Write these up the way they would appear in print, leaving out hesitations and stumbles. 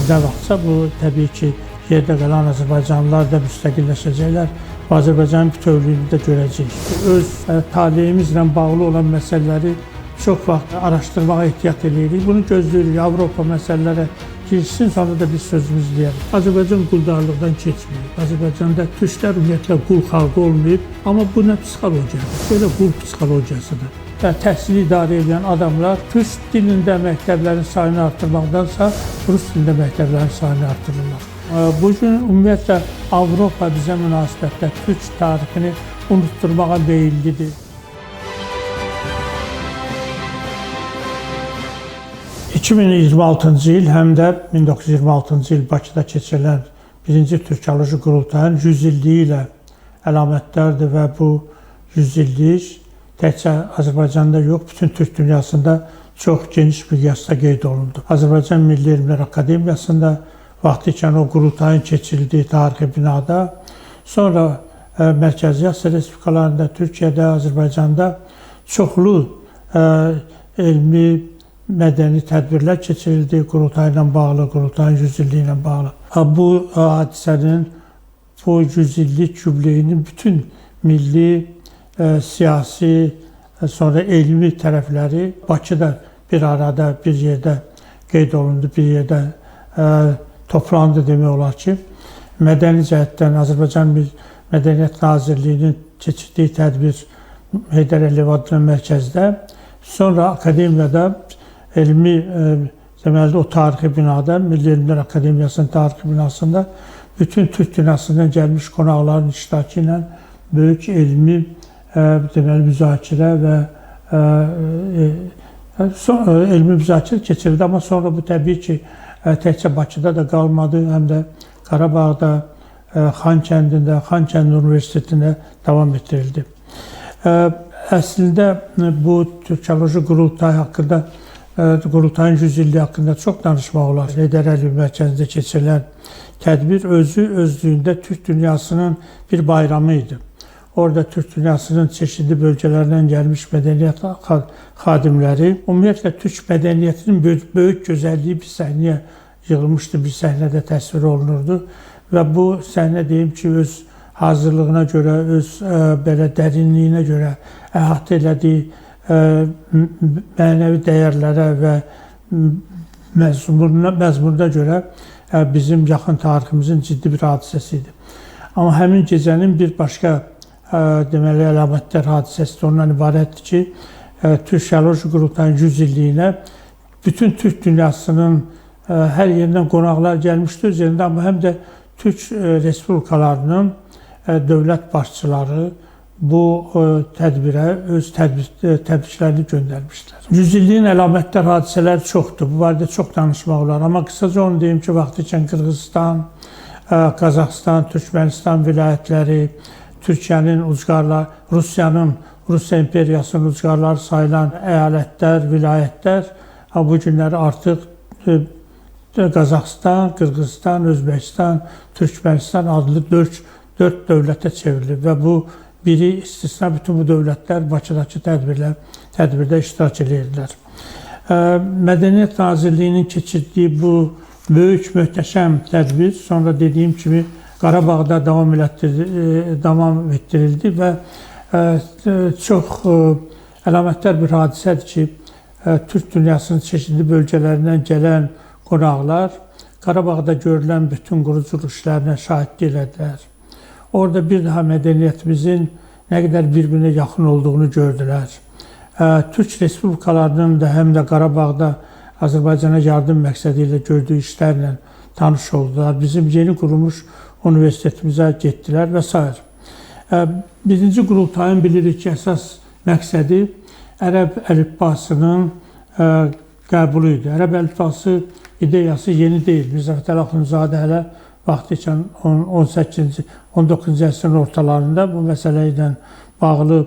Nə vaxtsa bu təbii ki, yerdə qalan Azərbaycanlılar da müstəqilləşəcəklər və Azərbaycanın bütövlüyünü də görəcəyik. Öz taleyimizlə bağlı olan məsələləri çox vaxt araşdırmağa ehtiyat eləyirik. Bunu gözləyirik. Avropa məsələlərə girsin, sonra da biz sözümüzü deyərik. Azərbaycan quldarlıqdan keçməyib. Azərbaycanda türklər ümumiyyətlə qul xalqı olmayıb, amma bu nə psixologiyadır? Belə qul psixologiyasıdır. Və təhsili idarə edən adamlar türk dilində məktəblərin sayını artırmaqdansa rus dilində məktəblərin sayını artırırlar. Bugün ümumiyyətlə Avropa bizə münasibətdə türk tarixini unutturmağa meyillidir. 2026-cı il həm də 1926-cı il Bakıda keçirilən birinci Türkoloji Qurultayın 100 illiyi ilə əlamətdardır və bu 100 illik təkcə Azərbaycanda yox, bütün Türk dünyasında çox geniş miqyasda qeyd olundu. Azərbaycan Milli Elmlər Akademiyasında vaxtı ikən o qurultayın keçirildiyi tarixi binada, sonra Mərkəzi Asiya Respublikalarında, Türkiyədə, Azərbaycanda çoxlu elmi, mədəni tədbirlər keçirildi qurultayla bağlı, qurultayın 100 illiyi ilə bağlı. Bu hadisənin, bu 100 illik yubileyinin bütün milli, siyasi, sonra elmi tərəfləri Bakıda bir arada, bir yerdə qeyd olundu, bir yerdə toplandı demək olar ki. Mədəni cəhətdən Azərbaycan Mədəniyyət Nazirliyinin keçirdiyi tədbir Heydər Əliyev adına mərkəzdə, sonra akademiyada elmi, deməli o tarixi binada, Milli Elmlər Akademiyasının tarixi binasında bütün Türk dünyasından gəlmiş qonaqların iştirakı ilə böyük elmi deməli müzakirə və elmi müzakirə keçirildi. Amma sonra bu təbii ki, təkcə Bakıda da qalmadı, həm də Qarabağda, Xankəndində, Xankəndi Universitetində davam etdirildi. Əslində bu Türkoloji Qurultay haqqında, Qurultayın 100 illiyi haqqında çox danışmaq olar. Heydər Əliyev mərkəzində keçirilən tədbir özü özlüyündə Türk dünyasının bir bayramı idi. Orada Türk dünyasının çeşitli bölgələrindən gəlmiş mədəniyyət xadimləri, ümumiyyətlə Türk mədəniyyətinin böyük gözəlliyi bir səhnəyə yığılmışdı, bir səhnədə təsvir olunurdu və bu səhnə deyim ki, öz hazırlığına görə, öz belə dərinliyinə görə əhatə elədiyi mənəvi dəyərlərə və məzmununa görə bizim yaxın tariximizin ciddi bir hadisəsi idi. Amma həmin gecənin bir başqa deməli əlamətdar hadisəsi də ondan ibarətdir ki, Türkoloji Qurultayın 100 illiyinə bütün Türk dünyasının hər yerindən qonaqlar gəlmişdi öz yerində, amma həm də Türk respublikalarının dövlət başçıları bu tədbirə öz təbriklərini göndərmişdilər. 100 illiyin əlamətdar hadisələri çoxdur. Bu barədə çox danışmaq olar. Amma qısaca onu deyim ki, vaxtı ikən Qırğızistan, Qazaxıstan, Türkmənistan vilayətləri, Türkiyənin ucqarları, Rusiyanın, Rusiya imperiyasının ucqarları sayılan əyalətlər, vilayətlər bu günləri artıq Qazaxıstan, Qırğızistan, Özbəkistan, Türkmənistan adlı dörd dövlətə çevrilib və bu biri istisna bütün bu dövlətlər Bakıdakı tədbirdə iştirak edirdilər. Mədəniyyət Nazirliyinin keçirdiyi bu böyük, möhtəşəm tədbir sonra dediyim kimi Qarabağda davam etdirildi və çox əlamətdar bir hadisədir ki, Türk dünyasının çeşitli bölgələrindən gələn qonaqlar Qarabağda görülən bütün quruculuq işlərinə şahidlik elədilər. Orada bir daha mədəniyyətimizin nə qədər bir-birinə yaxın olduğunu gördülər. Türk respublikalarının da həm də Qarabağda Azərbaycana yardım məqsədi ilə gördüyü işlərlə tanış oldular. Bizim yeni qurulmuş universitetimizə getdilər və s. Birinci qurultayın bilirik ki, əsas məqsədi ərəb əlifbasının qəbulu idi. Ərəb əlifbası ideyası yeni deyil. Mirzə Fətəli Axundzadə hələ vaxtı ikən 18-ci, 19-cu əsrin ortalarında bu məsələ ilə bağlı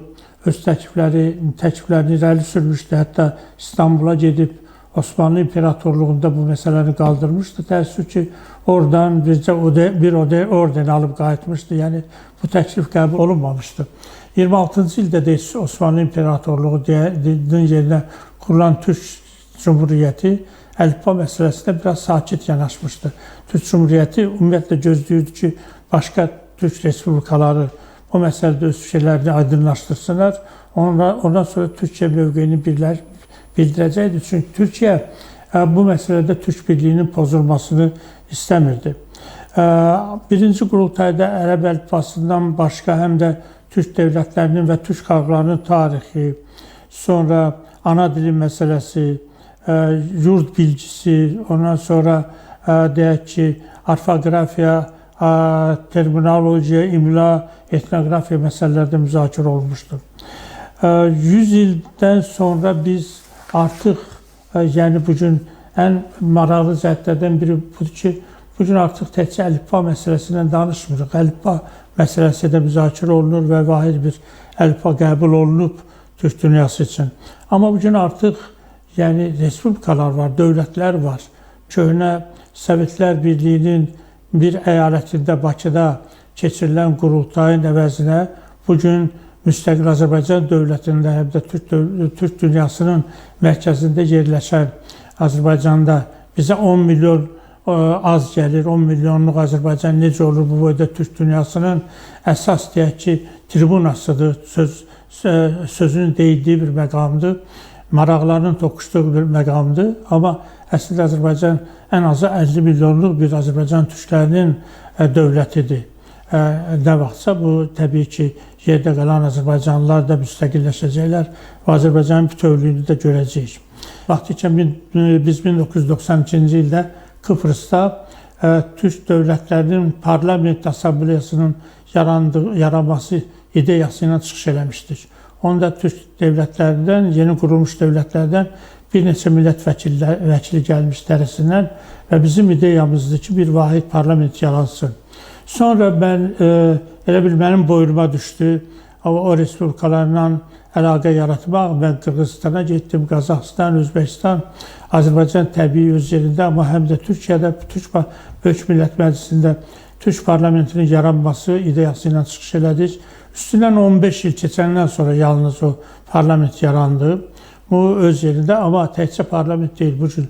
öz təkliflərini irəli sürmüşdü. Hətta İstanbula gedib Osmanlı İmperatorluğunda bu məsələni qaldırmışdı. Təəssüf ki, oradan bircə bir orden alıb qayıtmışdı. Yəni bu təklif qəbul olunmamışdı. 26-cı ildə də Osmanlı İmperatorluğu yerinə kurulan Türk Cümhuriyyəti əlifba məsələsinə biraz sakit yanaşmışdı. Türk Cümhuriyyəti ümumiyyətlə gözləyirdi ki, başqa Türk respublikaları bu məsələdə öz fikirlərini aydınlaşdırsınlar. Ondan sonra Türkiyə mövqeyini bildirəcəkdi. Çünki Türkiyə bu məsələdə Türk birliyinin pozulmasını istəmirdi. Birinci qurultayda ərəb əlifbasından başqa həm də Türk dövlətlərinin və Türk xalqlarının tarixi, sonra ana dili məsələsi, yurd bilgisi, ondan sonra deyək ki, orfoqrafiya, terminologiya, imla, etnoqrafiya məsələlərdə müzakirə olmuşdur. 100 ildən sonra biz artıq, yəni bugün ən maraqlı cəhətlərdən biri budur ki, bugün artıq təkcə əlifba məsələsindən danışmırıq. Əlifba məsələsi də müzakirə olunur və vahid bir əlifba qəbul olunub Türk dünyası üçün. Amma bugün artıq yəni respublikalar var, dövlətlər var. Köhnə Sovetlər Birliyinin bir əyalətində Bakıda keçirilən qurultayın əvəzinə bugün müstəqil Azərbaycan dövlətində, həm də Türk dünyasının mərkəzində yerləşən Azərbaycanda bizə 10 milyon az gəlir, 10 milyonluq Azərbaycan necə olur bu boyda Türk dünyasının əsas deyək ki, tribunasıdır, sözünün deyildiyi bir məqamdır, maraqlarının toqquşduğu bir məqamdır. Amma əslində Azərbaycan ən azı 50 milyonluq bir Azərbaycan türklərinin dövlətidir. Nə vaxtsa bu təbii ki, yerdə qalan Azərbaycanlılar da müstəqilləşəcəklər və Azərbaycanın bütövlüyünü də görəcəyik. Vaxtikən biz 1992-ci ildə Kıbrısda Türk dövlətlərinin parlament assambleyasının yaranması ideyası ilə çıxış eləmişdik. Onda Türk dövlətlərindən, yeni qurulmuş dövlətlərdən bir neçə millət vəkili gəlmiş dərisindən və bizim ideyamızdır ki, bir vahid parlament yaransın. Sonra mən, elə bil mənim boynuma düşdü, o respublikalarla əlaqə yaratmaq. Mən Qırğızistana getdim, Qazaxıstan, Özbəkistan, Azərbaycan təbii öz yerində, amma həm də Türkiyədə, Türk Böyük Millət Məclisində Türk parlamentinin yaranması ideyası ilə çıxış elədik. Üstündən 15 il keçəndən sonra yalnız o parlament yarandı. Bu öz yerində, amma təkcə parlament deyil. Bu gün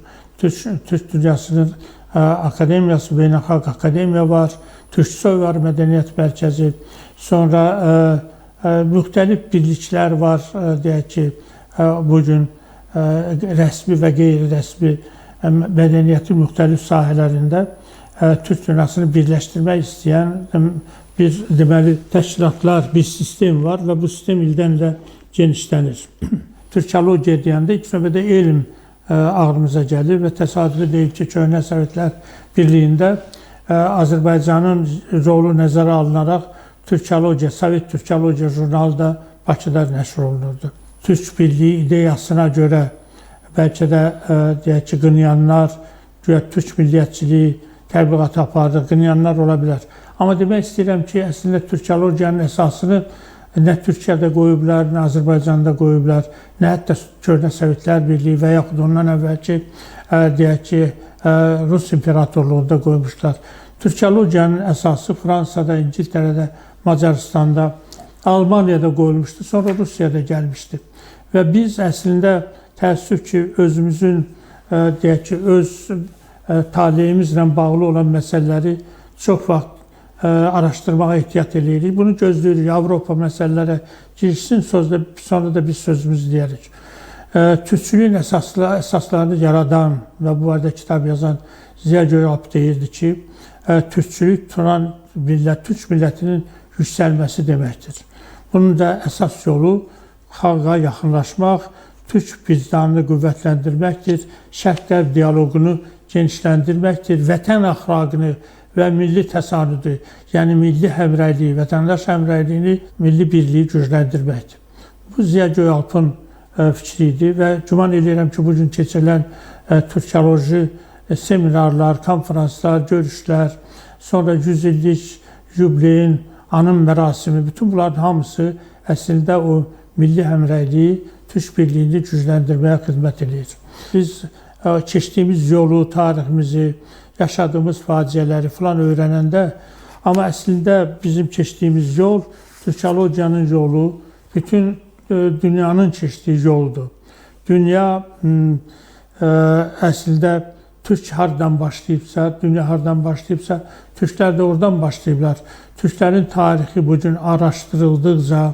Türk dünyasının akademiyası, beynəlxalq akademiya var, Türksoy var, mədəniyyət mərkəzi, sonra müxtəlif birliklər var, deyək ki, bugün rəsmi və qeyri-rəsmi mədəniyyətin müxtəlif sahələrində Türk dünyasını birləşdirmək istəyən bir deməli təşkilatlar, bir sistem var və bu sistem ildən ilə genişlənir. Türkologiya deyəndə ilk növbədə elm ağlımıza gəlir və təsadüfi deyil ki, Köhnə Sovetlər Birliyində Azərbaycanın rolu nəzərə alınaraq Türkologiya, Sovet Türkologiya jurnalı da Bakıda nəşr olunurdu. Türk birliyi ideyasına görə bəlkə də deyək ki, qınayanlar, güya Türk milliyyətçiliyi təbliğatı apardı, qınayanlar ola bilər. Amma demək istəyirəm ki, əslində Türkologiyanın əsasını nə Türkiyədə qoyublar, nə Azərbaycanda qoyublar, nə hətta Köhnə Sovetlər Birliyi və yaxud ondan əvvəlki deyək ki, Rus İmperatorluğunda qoymuşlar. Türkologiyanın əsası Fransada, İngiltərədə, Macaristanda, Almaniyada qoyulmuşdu, sonra Rusiyada gəlmişdi. Və biz əslində təəssüf ki, özümüzün, deyək ki, öz taleyimizlə bağlı olan məsələləri çox vaxt araşdırmağa ehtiyat eləyirik. Bunu gözləyirik. Avropa məsələlərə girişsin, sonra da biz sözümüzü deyərik. Türkçülüyün əsaslarını yaradan və bu barədə kitab yazan Ziya Göyalp deyirdi ki, türkçülük Turan millət, Türk millətinin yüksəlməsi deməkdir. Bunun da əsas yolu xalqa yaxınlaşmaq, Türk vicdanını qüvvətləndirməkdir, şərq-qərb dialoqunu genişləndirməkdir, vətən əxlaqını və milli təsanüdü, yəni milli həmrəyliyi, vətəndaş həmrəyliyini, milli birliyi gücləndirməkdir. Bu Ziya Göyalpın fikri idi və güman eləyirəm ki, bugün keçirilən türkoloji seminarlar, konferanslar, görüşlər, sonra 100 illik yubileyin anım mərasimi, bütün bunların hamısı əslində o milli həmrəyliyi, Türk birliyini gücləndirməyə xidmət eləyir. Biz keçdiyimiz yolu, tariximizi, yaşadığımız faciələri filan öyrənəndə, amma əslində bizim keçdiyimiz yol, Türkologiyanın yolu, bütün dünyanın keçdiyi yoldur. Dünya əslində Türk hardan başlayıbsa, dünya hardan başlayıbsa, türklər də oradan başlayıblar. Türklərin tarixi bugün araşdırıldıqca,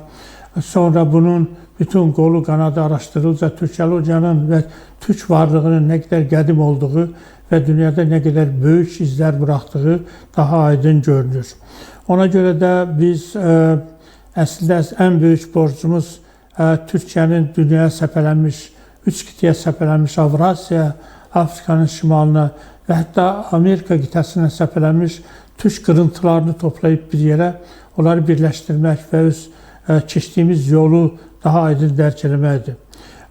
sonra bunun bütün qolu qanadı araşdırıldıqca, Türkologiyanın və türk varlığının nə qədər qədim olduğu və dünyada nə qədər böyük izlər buraxdığı daha aydın görünür. Ona görə də biz əslində ən böyük borcumuz Türkiyənin dünyaya səpələnmiş, üç qitəyə səpələnmiş Avrasiya, Afrikanın şimalına və hətta Amerika qitəsinə səpələnmiş türk qırıntılarını toplayıb bir yerə, onları birləşdirmək və öz keçdiyimiz yolu daha aydın dərk eləməkdir.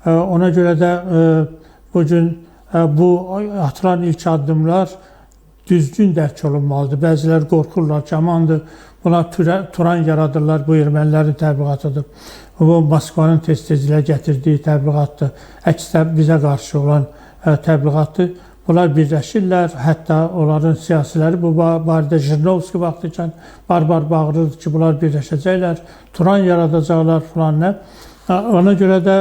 Ona görə də bugün bu atılan ilk addımlar düzgün dərk olunmalıdır. Bəziləri qorxurlar ki, amandır, buna Turan yaradırlar, bu ermənilərin təbliğatıdır. Bu Moskvanın tez-tez ilə gətirdiyi təbliğatdır. Əks bizə qarşı olan təbliğatdır. Bunlar birləşirlər, hətta onların siyasiləri bu barədə Jirinovski vaxtı ikən barbar bağırırdı ki, bunlar birləşəcəklər, Turan yaradacaqlar filan nə. Ona görə də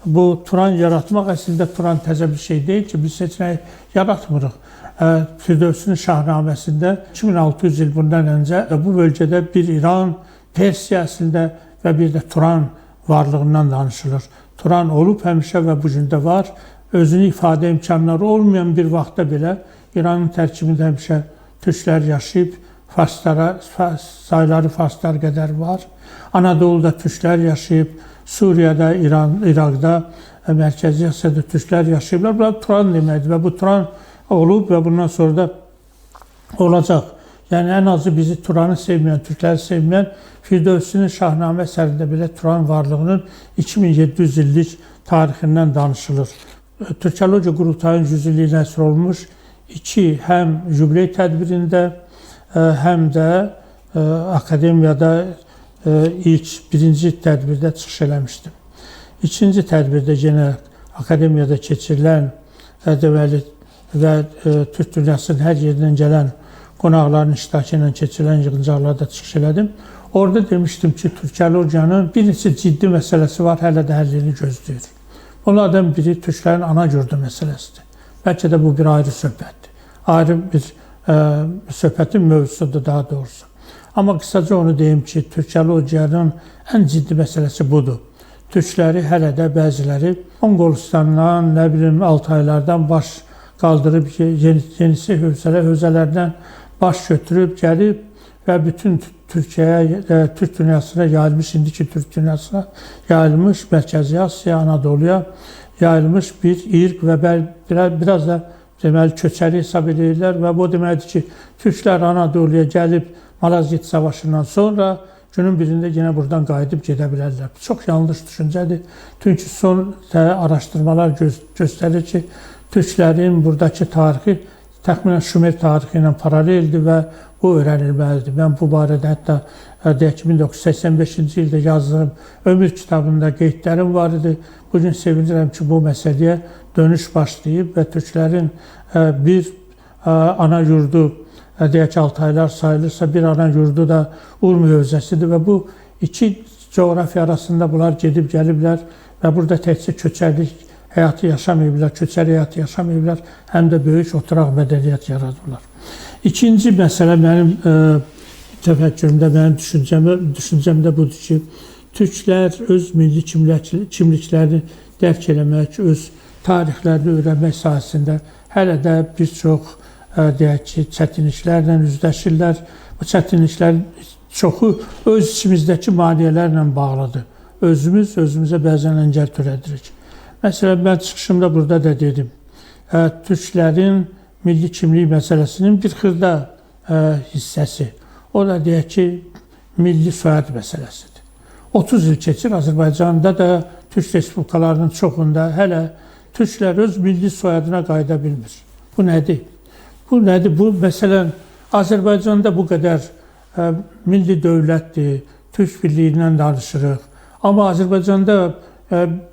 bu Turan yaratmaq əslində Turan təzə bir şey deyil ki, biz heç nə yaratmırıq. Firdövsinin Şahnaməsində 2600 il bundan öncə bu bölgədə bir İran, Persiya əslində və bir də Turan varlığından danışılır. Turan olub həmişə və bu gün də var. Özünü ifadə imkanları olmayan bir vaxtda belə İranın tərkibində həmişə türklər yaşayıb, farslara, sayları farslar qədər var. Anadoluda türklər yaşayıb, Suriyada, İran, İraqda, Mərkəzi Asiyada türklər yaşayıblar. Bunlar Turan deməkdir və bu Turan olub və bundan sonra da olacaq. Yəni ən azı bizi Turanı sevməyən, türkləri sevməyən Firdövsinin Şahnamə əsərində belə Turan varlığının 2700 illik tarixindən danışılır. Türkologiya Qurultayının 100 illiyinə həsr olunmuş iki həm yubiley tədbirində, həm də akademiyada ilk birinci tədbirdə çıxış eləmişdim. İkinci tədbirdə yenə akademiyada keçirilən deməli və Türk dünyasının hər yerindən gələn qonaqların iştirakı ilə keçirilən yığıncaqlarda çıxış elədim. Orada demişdim ki, Türkologiyanın bir neçə ciddi məsələsi var, hələ də həllini gözləyir. Onlardan biri türklərin ana yurdu məsələsidir. Bəlkə də bu bir ayrı söhbətdir. Ayrı bir söhbətin mövzusudur daha doğrusu. Amma qısaca onu deyim ki, Türkologiyanın ən ciddi məsələsi budur. Türkləri hələ də bəziləri Monqolistandan, nə bilim, Altaylardan baş qaldırıb, yenisi hövzələrdən baş götürüb, gəlib və bütün Türkiyəyə, Türk dünyasına yayılmış, indiki Türk dünyasına yayılmış, Mərkəzi Asiya, Anadoluya yayılmış bir irq və biraz da deməli köçəri hesab edirlər və bu deməkdir ki, türklər Anadoluya gəlib Malazgirt Savaşından sonra günün birində yenə buradan qayıdıb gedə bilərlər. Çox yanlış düşüncədir. Çünki son araşdırmalar göstərir ki, türklərin buradakı tarixi təxminən Şumer tarixi ilə paraleldir və bu öyrənilməlidir. Mən bu barədə hətta deyək ki, 1985-ci ildə yazdığım ömür kitabında qeydlərim var idi. Bugün sevinirəm ki, bu məsələyə dönüş başlayıb və türklərin bir ana yurdu, deyək ki, Altaylar sayılırsa, bir ana yurdu da Urmi hövzəsidir və bu iki coğrafiya arasında bunlar gedib gəliblər və burada təkcə köçərlik həyatı yaşamayıblar, köçəri həyatı yaşamayıblar, həm də böyük oturaq mədəniyyət yaradıblar. İkinci məsələ mənim təfəkkürümdə, mənim düşüncəmdə budur ki, türklər öz milli kimliklərini dərk eləmək, öz tarixlərini öyrənmək sahəsində hələ də bir çox deyək ki, çətinliklərlə üzləşirlər. Bu çətinliklərin çoxu öz içimizdəki maneələrlə bağlıdır. Özümüz özümüzə bəzən əngəl törədirik. Məsələn, mən çıxışımda burada da dedim, türklərin milli kimlik məsələsinin bir xırda hissəsi. O da deyək ki, milli soyad məsələsidir. 30 il keçir, Azərbaycanda da Türk respublikalarının çoxunda hələ türklər öz milli soyadına qayıda bilmir. Bu nədir? Bu nədir? Bu, məsələn, Azərbaycanda bu qədər milli dövlətdir, Türk birliyindən danışırıq. Amma Azərbaycanda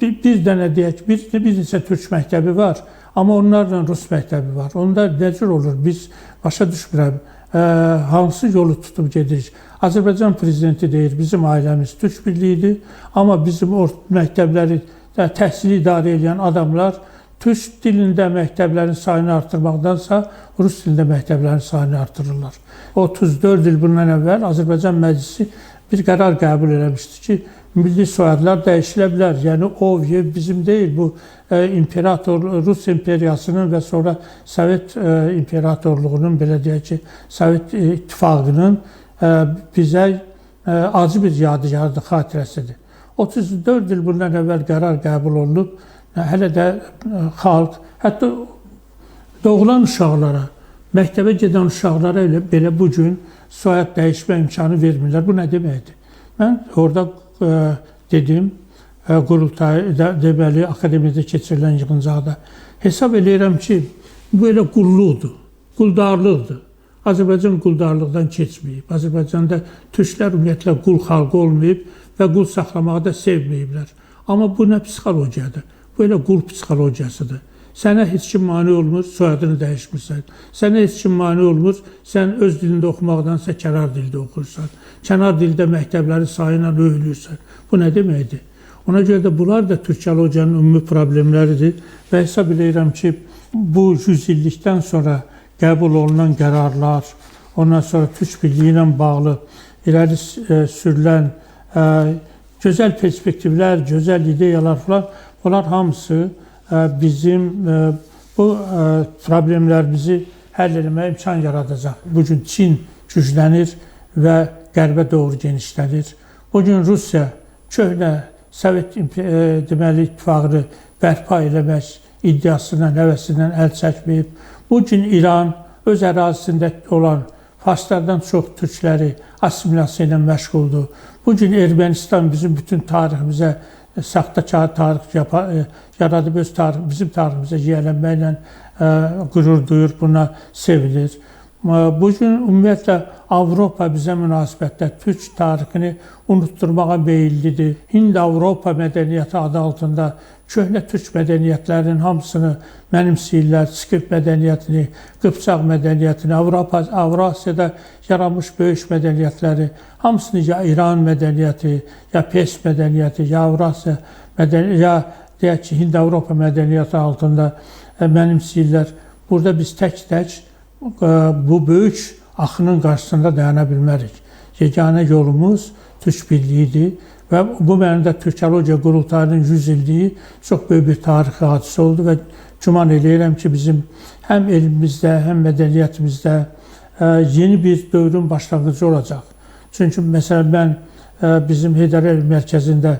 bir dənə deyək, bir neçə türk məktəbi var, amma onlarla rus məktəbi var. Onda nə cür olur? Biz başa düşmürəm, hansı yolu tutub gedirik. Azərbaycan prezidenti deyir, bizim ailəmiz Türk birliyidir, amma bizim məktəbləri təhsili idarə edən adamlar Türk dilində məktəblərin sayını artırmaqdansa rus dilində məktəblərin sayını artırırlar. 34 il bundan əvvəl Azərbaycan Məclisi bir qərar qəbul eləmişdi ki, milli soyadlar dəyişilə bilər. Yəni ov, yev bizim deyil, bu imperator Rus imperiyasının və sonra Sovet imperatorluğunun, belə deyək ki, Sovet İttifaqının bizə acı bir yadigardır, xatirəsidir. 34 il bundan əvvəl qərar qəbul olunub, hələ də xalq, hətta doğulan uşaqlara, məktəbə gedən uşaqlara elə belə bu gün soyad dəyişmə imkanı vermirlər. Bu nə deməkdir? Mən orada dedim, qurultayda, deməli, akademiyada keçirilən yığıncaqda hesab eləyirəm ki, bu elə qulluqdur, quldarlıqdır. Azərbaycan quldarlıqdan keçməyib. Azərbaycanda türklər ümumiyyətlə qul xalqı olmayıb və qul saxlamağı da sevməyiblər. Amma bu nə psixologiyadır? Bu elə qul psixologiyasıdır. Sənə heç kim mane olmur, soyadını dəyişmirsən. Sənə heç kim mane olmur, sən öz dilində oxumaqdansa kənar dildə oxuyursan. Kənar dildə məktəbləri sayı ilə öyülürsən. Bu nə deməkdir? Ona görə də bunlar da türkologiyanın ümumi problemləridir və hesab eləyirəm ki, bu 100 illikdən sonra qəbul olunan qərarlar, ondan sonra türk birliyi ilə bağlı irəli sürülən gözəl perspektivlər, gözəl ideyalar falan, bunlar hamısı bizim bu problemlərimizi həll eləməyə imkan yaradacaq. Bugün Çin güclənir və qərbə doğru genişlənir. Bugün Rusiya köhnə Sovet deməli ittifaqını bərpa eləmək iddiasından, həvəsindən əl çəkməyib. Bugün İran öz ərazisində olan farslardan çox türkləri assimilyasiya ilə məşğuldur. Bugün Ermənistan bizim bütün tariximizə saxtakar tarix yaradıb, öz tarix, bizim tariximizə yiyələnməklə qürur duyur, buna sevinir. Bugün ümumiyyətlə Avropa bizə münasibətdə türk tarixini unutturmağa meyillidir. Hind-Avropa mədəniyyəti adı altında köhnə türk mədəniyyətlərinin hamısını mənimsəyirlər. Skif mədəniyyətini, Qıpçaq mədəniyyətini, Avropa, Avrasiyada yaranmış böyük mədəniyyətləri, hamısını ya İran mədəniyyəti, ya Pers mədəniyyəti, ya Avrasiya mədəniyyəti, ya deyək ki, Hind-Avropa mədəniyyəti altında mənimsəyirlər. Burada biz tək-tək bu böyük axının qarşısında dayana bilmərik. Yeganə yolumuz Türk birliyidir və bu mənada Türkologiya Qurultayının 100 illiyi çox böyük bir tarixi hadisə oldu və güman eləyirəm ki, bizim həm elmimizdə, həm mədəniyyətimizdə yeni bir dövrün başlanğıcı olacaq. Çünki məsələn mən bizim Heydər Əliyev Mərkəzində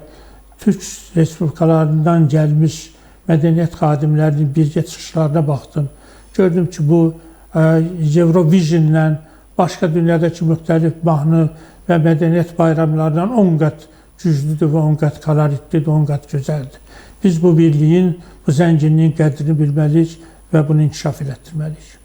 Türk respublikalarından gəlmiş mədəniyyət xadimlərinin birgə çıxışlarına baxdım. Gördüm ki, bu Eurovision'la başqa dünyadakı müxtəlif mahnı və mədəniyyət bayramlarından 10 qat güclüdür və 10 qat koloritlidir, 10 qat gözəldir. Biz bu birliyin, bu zənginliyin qədrini bilməliyik və bunu inkişaf elətdirməliyik.